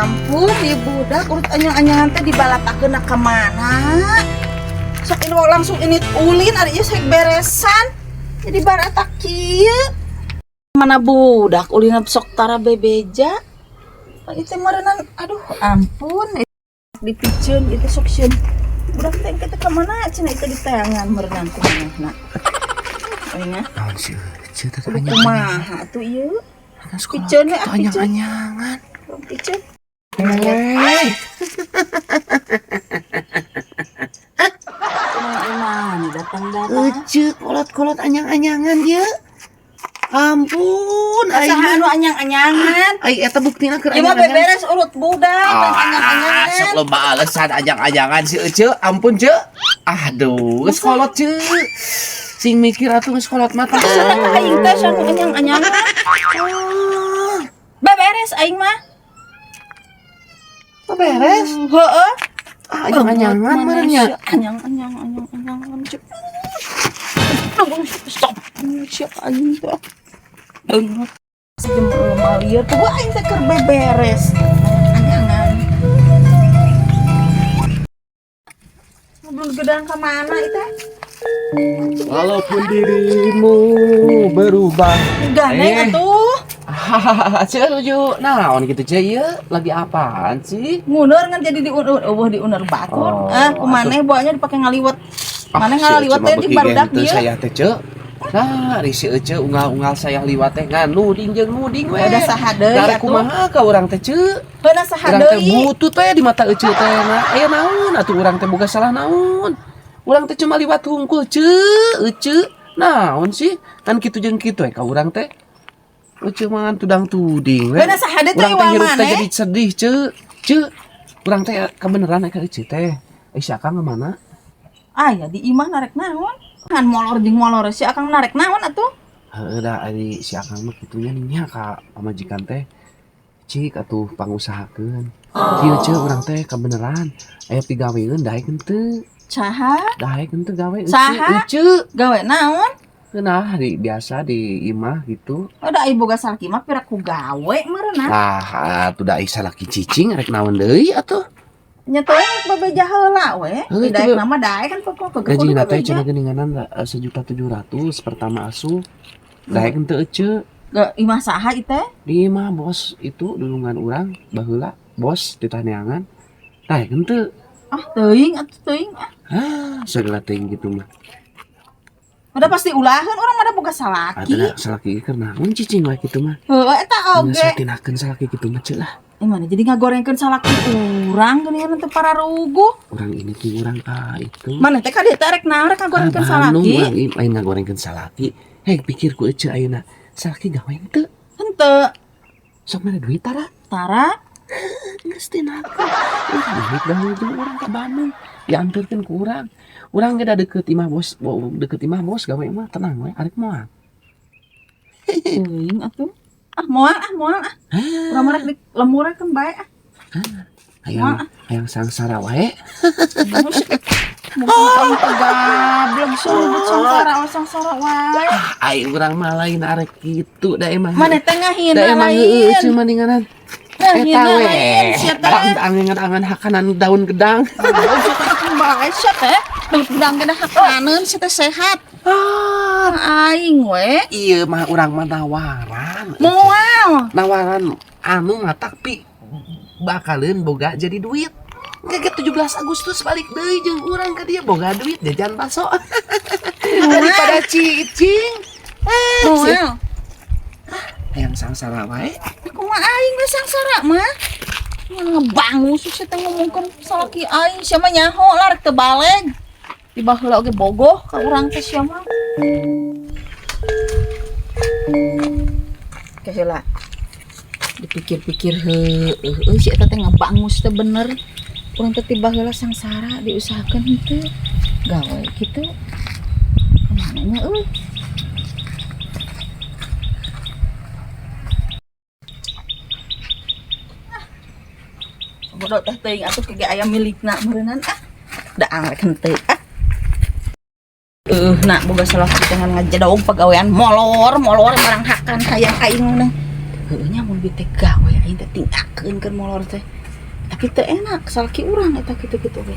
Ampun, ieu budak urut anyang-anyangan teh dibalatakeun ka mana? Sok ini langsung ini ulin ari ieu sok beresan. Jadi baratak kieu. Mana budak ulin sok tara bebeja. Itu meureunan, aduh ampun, dipiceun itu sok sieun. Budak teh engke teh ka mana cenah itu diteangan meureunan kumaha. Aing ah. Naon sih Ece teh Kudu kumaha atuh ieu? Piceun we ah, piceun. Anyang-anyangan. Piceun. Hei, Kumaha datang-datang. Ece kolot-kolot anyang-anyangan ieu. Ampun, Saha aing. Anu anyang-anyangan? Ai eta buktina keur Ieu mah anyang-anyangan. beberes urut budak Ah, anyang-anyangan. sok loba alasan anyang-anyangan si Ece. Ampun, Ce. Aduh, geus kolot, Ce. Sing mikir atuh geus kolot mata. Sana ka aing teh anu anyang-anyangan. Beberes aing mah. Beres. Heeh. Ah, anyang-anyangan meureun nya. Anyang anyang anyang anyangan cek. Stop. Siap anjing tuh. Banget. Sejam lemah lieur tuh gua aing teh keur beberes. Anyangan. Belum gedang ka mana itu? Walaupun dirimu berubah. Gandeng Eh. atuh. Hahaha, Ce lucu. Naon gitu, Ce? Ieu lagi apaan sih? Nguneur ngan jadi diuneur, eueuh diuneur batur. Oh, Ah, kumaneh buahnya dipake ngaliwet. Maneh ngaliwet teh di barudak dieu. Saya teh, Ce. Nah, ari si Ece unggal-unggal saya liwat teh ngan nuding jeung nuding we. Udah saha deui Dari atuh. kumaha ka urang teh, Ce? Heuna saha Urang teh deui? butut we di mata Ece teh. Nah, aya naon atuh urang teh boga salah naon? Urang teh cuma liwat hungkul, Ce, Ece. Naon sih? Kan kitu jeung kitu we ka urang teh. Ece mah ngan tudang tuding we. Heuna saha deui teh Urang teh iwal hirup teh maneh? jadi sedih, Ce. Ce, urang teh kebeneran ka Ece teh. Eh, si Akang mana? Aya di imah narek naon? Ngan molor jeung molor si Akang narek naon atuh? Heeh da ari si Akang mah kitu nya nya ka pamajikan teh. Cik atuh pangusahakeun. Kieu, Ce, urang teh kabeneran aya pigaweun daek henteu? Saha? Daek henteu gawe Ece? Saha? Ece. Gawe naon? Nah, hari biasa di imah gitu. Udah ibu boga salaki mah pira ku gawe meureunna. Nah, atuh da ai salaki cicing rek naon deui atuh? Nya teh bebeja heula we. Heuh, Daek itu nama daek kan pokok gajina teh cenah geuninganan 1.700.000 pertama asup. Daek henteu, Ece? Ga imah saha ieu teh? Di imah bos itu dulungan urang baheula, bos di taneangan. Daek henteu? Ah, teuing atuh teuing ah. Ah, segala teuing gitu mah. Udah pasti ulaheun urang mah da boga salaki. Ada salaki keur naon cicing wae kitu mah. Heuh eta Geus oge. tinakeun salaki kitu mah, Ce lah. Eh, mana jadi ngagorengkeun salaki urang geuningan teh pararuguh. Urang ini tuh urang ka itu. Mana teh ka dieu teh rek naon rek ngagorengkeun Ah, Bandung salaki? urang ieu lain ngagorengkeun salaki. Hei, pikir ku Ece ayeuna. Salaki gawe henteu? Henteu. Sok mere duit tara? Tara. Geus tinakeun. Urang duit gawe jeung urang ka Bandung. Dianterkeun ku urang. Urang ge da deukeut imah bos, deukeut imah bos gawe mah tenang we arek moal. Teuing atuh. Ah moal ah, moal ah. Urang mah rek di lembur kan bae ah. Hayang hayang sangsara wae. Muka gablek surubut sangsara we sangsara wae. Ah, ai urang mah lain arek kitu da emang. Mana teh ngahina Da emang heueuh lain. Ece mah ninganan. Eta Ngahina we. lain sia teh. Angan-angan hakanan daun gedang. Bae sia teh. Gedang ge hakaneun sia teh sehat. Ah, Aing we. iya mah urang mah nawaran. Moal. Nawaran anu mah tapi bakaleun boga jadi duit. Kaget 17 Agustus balik deui jeung urang ka dia boga duit jajan bakso. Daripada cicing. Eh, Moal. hayang sangsara wae. Kumaha aing we sangsara mah? Ngebangus sia teh ngomongkeun salaki aing sia mah nyaho lah rek teu baleg. Di baheula oge bogoh ka urang teh sia mah. Ke heula. Dipikir-pikir heueuh euy si eta teh ngebangus teh bener. Urang teh ti baheula sangsara diusahakeun henteu gawe kitu. Kamana nya euy? Bodoh teh teuing atuh kege aya milikna meureunnan ah. Da arek henteu ah. Nah boga salaki teh ngan ngajedog pagawean molor molor barang hakan hayang aing mah. Heueuh nya mun bi teh gawe aing teh tinggalkeun keur molor teh. Tapi teu enak salaki urang eta kitu-kitu ge.